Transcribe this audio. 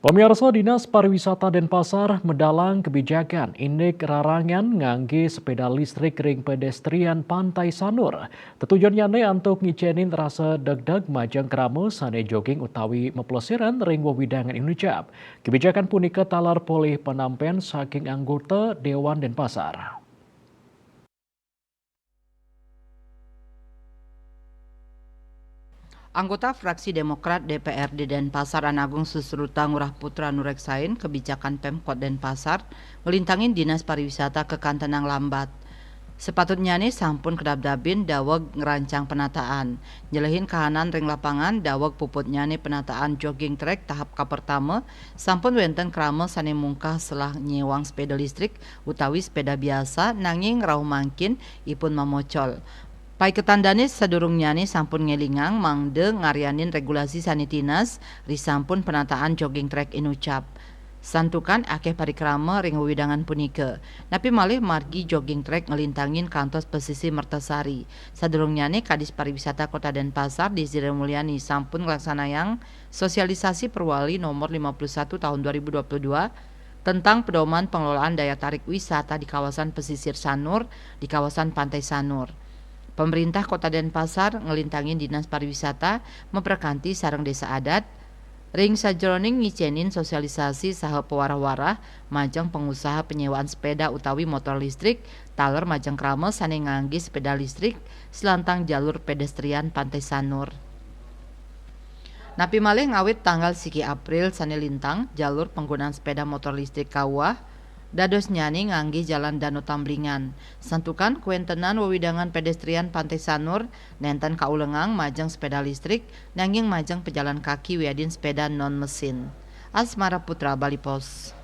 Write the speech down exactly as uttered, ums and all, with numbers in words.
Pemirsa, Dinas Pariwisata Denpasar medalang kebijakan indik rarangan ngangge sepeda listrik ring pedestrian Pantai Sanur. Tetujonnyane antuk ngicenin rasa degdeg majeng krama sane jogging utawi maplesiran ring wewidangan inucap. Kebijakan punika taler polih panampen saking anggota Dewan Denpasar. Anggota fraksi Demokrat D P R D Denpasar Anagung Susruta Ngurah Putra nureksain kebijakan Pemkot Denpasar ngelintangin Dinas Pariwisata kekantenang lambat. Sepatutnyane sampun kedabdabin daweg ngerancang penataan. Nyelehin kahanan ring lapangan daweg puputnyane penataan jogging track tahap kapertama sampun wenten krama sane mungkah selah nyewang sepeda listrik utawi sepeda biasa, nanging rauh mangkin ipun mamocol. Paiketan dane sadurungnyane sampun ngelingang mangda ngaryanin regulasi sane tinas risampun penataan jogging track inucap. Santukan akeh parikrama ring wewidangan punika. Napi malih margi jogging track ngelintangin kantos pesisir Mertasari. Sadurungnyane Kadis Pariwisata Kota Denpasar Desi Mulyani sampun nglaksanayang Sosialisasi Perwali Nomor lima puluh satu Tahun dua ribu dua puluh dua tentang pedoman pengelolaan daya tarik wisata di kawasan pesisir Sanur, di kawasan Pantai Sanur. Pemerintah Kota Denpasar ngelintangin Dinas Pariwisata, maprekanti sareng Desa Adat, ring sajeroning ngicenin sosialisasi saha pawarah-warah majeng pengusaha penyewaan sepeda utawi motor listrik, taler majeng krama sane ngangge sepeda listrik, selantang jalur pedestrian Pantai Sanur. Napi malih ngawit tanggal siki April sane lintang, jalur panggunaan sepeda motor listrik kawuh, dadosnyane ngangge jalan Danu Tamblingan. Santukan kawentenan wewidangan pedestrian Pantai Sanur nenten kaulengang majeng sepeda listrik, nanging majeng pejalan kaki wiadin sepeda non mesin. Asmara Putra, Bali Post.